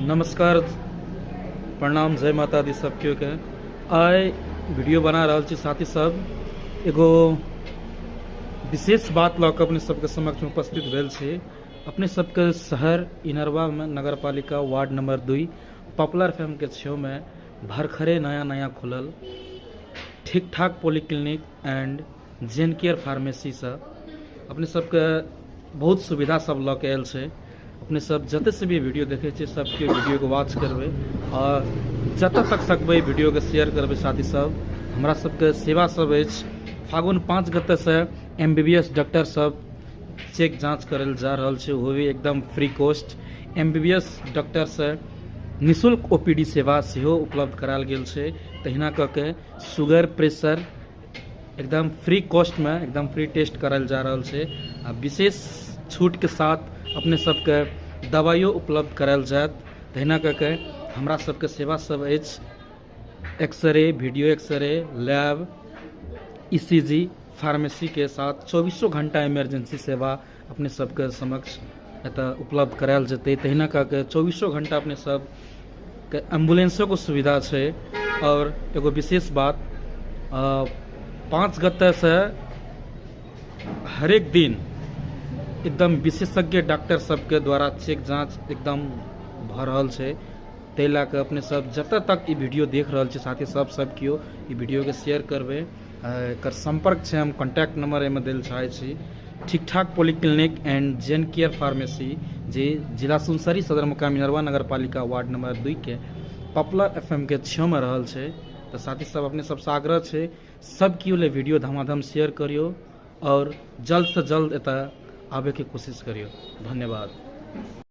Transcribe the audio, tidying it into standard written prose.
नमस्कार, प्रणाम, जय माता दी सब केओ के। आइ वीडियो बना रहल छी साथी सब, एगो विशेष बात लऽ कऽ अपने सबके समक्षमे उपस्थित भेल छी। अपने सबके शहर इनरवामे नगरपालिका वार्ड नंबर 2 पॉपुलर फैम के छेवमे भरखरे नया नया खुलल ठीक ठाक पॉलीक्लिनिक एंड जेन केयर फार्मेसीसँ अपने सबके बहुत सुविधा सब लऽ के आयल छै। अपने सब जते से भी वीडियो देखे छियै, सबके वीडियो के वॉच करबै और जतऽ तक सकबै वीडियो के शेयर करबै। साथी सब, हमरा सबके सेवा सब अछि। फागुन 5 गते से एमबीबीएस डॉक्टर सब चेक जाँच करल जा रहल छै, वो भी एकदम फ्री कॉस्ट। एमबीबीएस डॉक्टर से निःशुल्क ओपीडी सेवा सेहो उपलब्ध करायल गेल छै। तहिना कऽ के शुगर, प्रेशर एकदम फ्री कॉस्टमे एकदम फ्री टेस्ट करायल जा रहल छै आ विशेष छूटके साथ अपने सबके दवाइयो उपलब्ध करायल जायत। तहिना कऽ के हमरा सबके सेवा सब अछि x ray, video x ray, lab, ECG, फार्मेसीके साथ 24 घंटा इमरजेंसी सेवा अपने सबके समक्ष एतऽ उपलब्ध करायल जेतै। तहिना कऽ के 24 घंटा अपने सबके एम्बुलेंसोके सुविधा छै। आओर एगो विशेष बात, 5 गतेसँ हरेक दिन एकदम विशेषज्ञ डॉक्टर सबके द्वारा चेक जाँच एकदम भऽ रहल छै। ताहि लए कऽ अपने सब जतऽ तक ई वीडियो देख रहल छी साथी सब, सब केओ ई वीडियोके शेयर करबै। एकर सम्पर्क छै, हम कॉन्टैक्ट नंबर एहिमे दै लए चाहै छी। ठीक ठाक polyclinic and gen care pharmacy, जे जिला सुनसरी, सदर मुकाम इनरवा नगरपालिका, वार्ड नंबर 2 के पॉपुलर एफएम के छेमे रहल छै। तऽ साथी सब, अपने सबसँ आग्रह छै, सब केओ ले वीडियो धमाधम शेयर करियौ आओर जल्दसँ जल्द एतऽ आबैके कोशिश करियौ। धन्यवाद।